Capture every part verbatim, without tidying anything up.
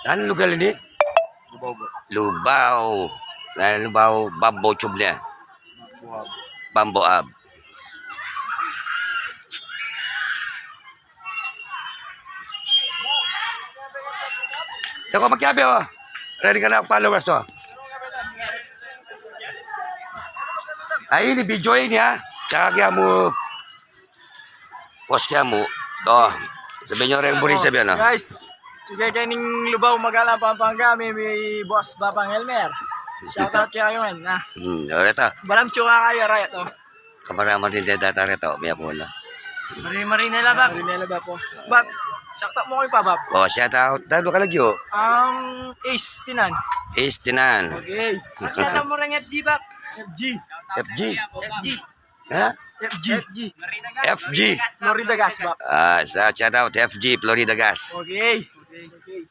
Saan lugar ini? Lubao. Lubao. Saan Lubao? Bamboo Tube na. Bamboo Ave. Tako, magkiabe, o. Ready ka na, followers, o. Ay, ini video ini, ha. Tsaka kaya mu, post kaya mu. O, sabi nyo rin, buri sabi, ano? Guys, sige, kening Lubao, Magalang, Pampanga, mi, mi boss Bapang Elmer. Shout out kaya yun, ha. Hmm, alright, ha. Balam tsuka kayo, right, o. Kamaraman din deta reto, mia pula. Mari-mari na la, Bap. Mari na la, Bap, o. Bap, shout out mu kami pa, Bap. O, shout out. Dahil ka lagyo. Um, Ace Tinan. Ace Tinan. Okay. Shout out mu rin F G, Bap. F G. F G. F G. Ha? F G. F G. Florida Gas, Bap. Ah, sa shout out F G, Florida Gas. Okay. Okay.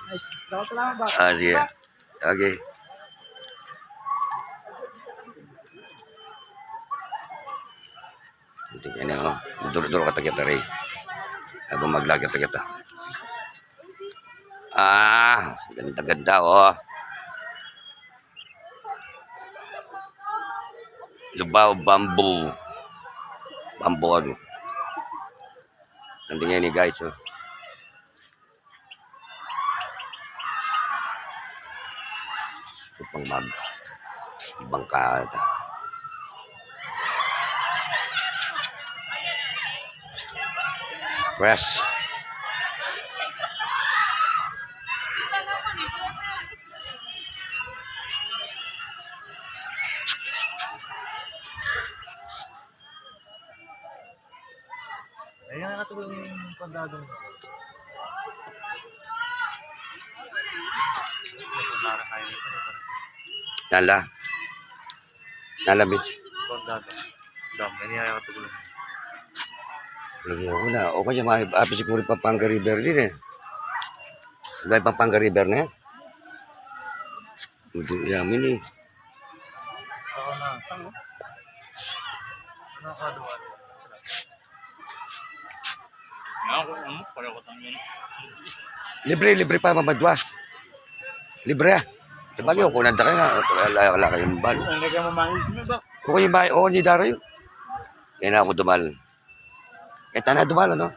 Nice. Salamat, Bap. Ah, sige. Okay. Ito, yan, o. Duro-duro kata kita, Ray. Habang maglakad kita. Ah, ganda-ganda, o. Lubao Bamboo. Bamboo, ano. Nanti nga ini, guys, o. Ito pang mag-, ibang ka-, fresh. Ayan, katulong yung pandadong. Nala. Nala, bis. Pandadong. Dam, ini ay katulong. Lagi ako na. O kaya, may api siguro Pampanga River din, e. May Pampanga River na, e. Hindi, yamin, e. Ako na. Ano ka doon? Ako, ano, pareho ko tangin. Libre, libre pa, mamadwas. Libre, a. Tabali, o, kunan ta kayo na. Wala, wala kayong bal. Hindi kayo mamangis mo ba? Kung kayo may, o, ni Dario. Kaya na ako dumal. Kaya tana dumal, ano?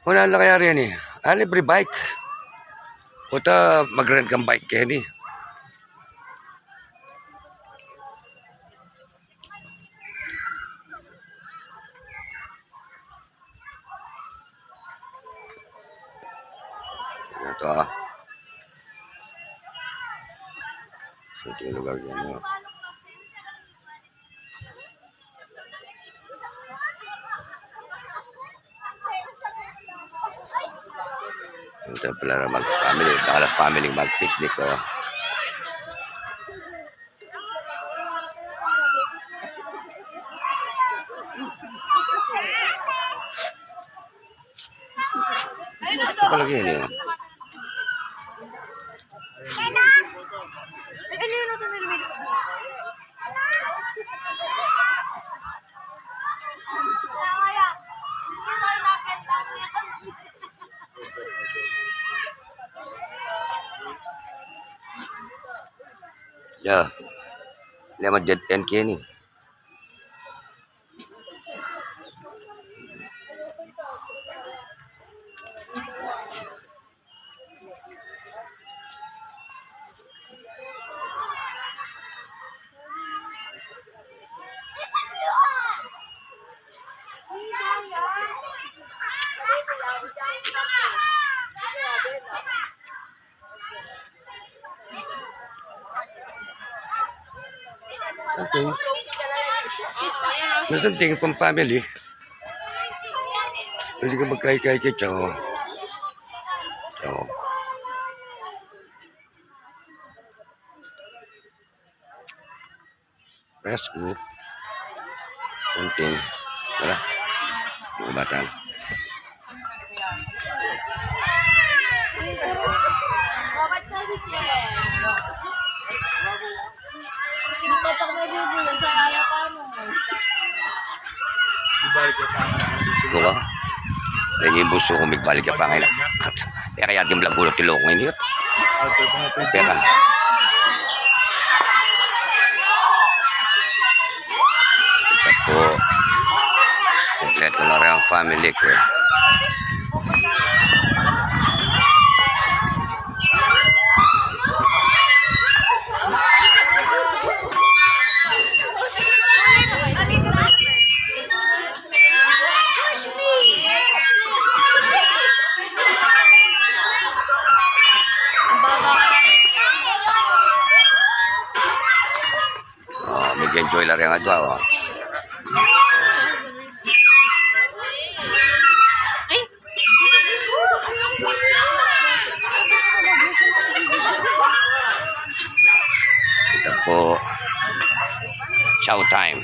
Una la kaya rin, e. Ah, libre bike. Puta, mag-rent kang bike keni. Ito, a. Ito yung lugar niya, no? Ito pala na mag-family. Baka na family mag-picnic, o. Ito pala yun, e. Ya. Lima jet N K ini. Something. May something pang family. Pwede ka magkaikay kay Chow. Chow. Rescue. Kunting. Wala. Mga bata na. Buka. Ini busu ku, migbalik ya pangailan. Pera ya, dimla gulut ti loko ini. Pera. Ita pu, kumpletu na rin ang family ku. Oh, mag-enjoy la rin ang adwa, oh. Ita pu. Chow time.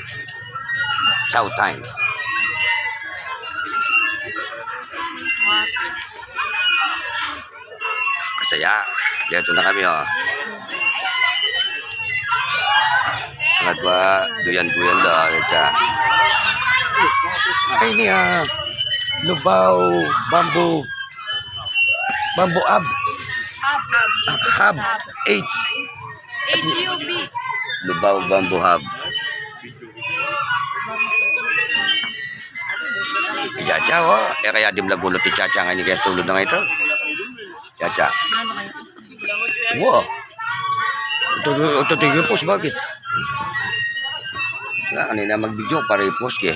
Chow time. Kasaya. Direto na kami, oh. Ang adwa, duyan-duyan da, ita. Ay, ini, ah, Lubao Bamboo. Bamboo Hub. Hub. H. H U B. Lubao Bamboo Hub. I Chacha, oh. E kaya dimla gulut i Chacha ngeni kaya sulud na ngeni ita. Chacha. Wa. Ito, ito, tigil post, bakit? Wala, kanina mag-video, para i-post ke.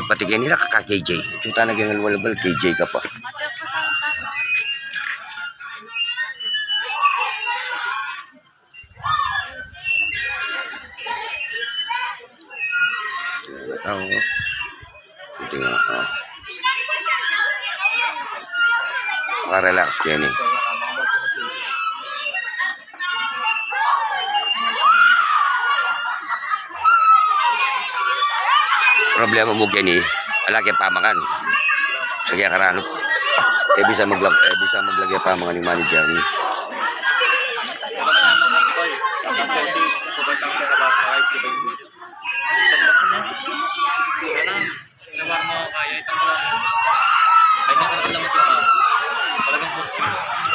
Pati kanina, kaka K J. Chuta na ganyan, wala, wala, K J ka pa. Ayan, oh. Ito nga, oh. Makarelax keni. Problema mu keni, ala ke pamakan. Sige, karanu. E bisa maglag-, e bisa maglage pamakan ing manager mi.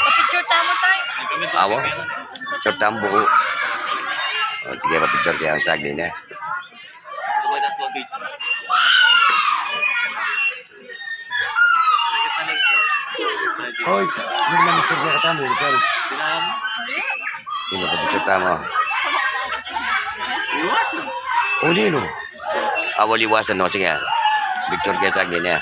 Pa-picture tamu, tay. Awa. Picture tamu, buku. O, sige, pa-picture kaya ang saglit na. Hoy, ini naman, picture na katamu, picture. Ini, picture tamu. O, ninu? Awa, liwasan, no? Sige. Picture kaya saglit na.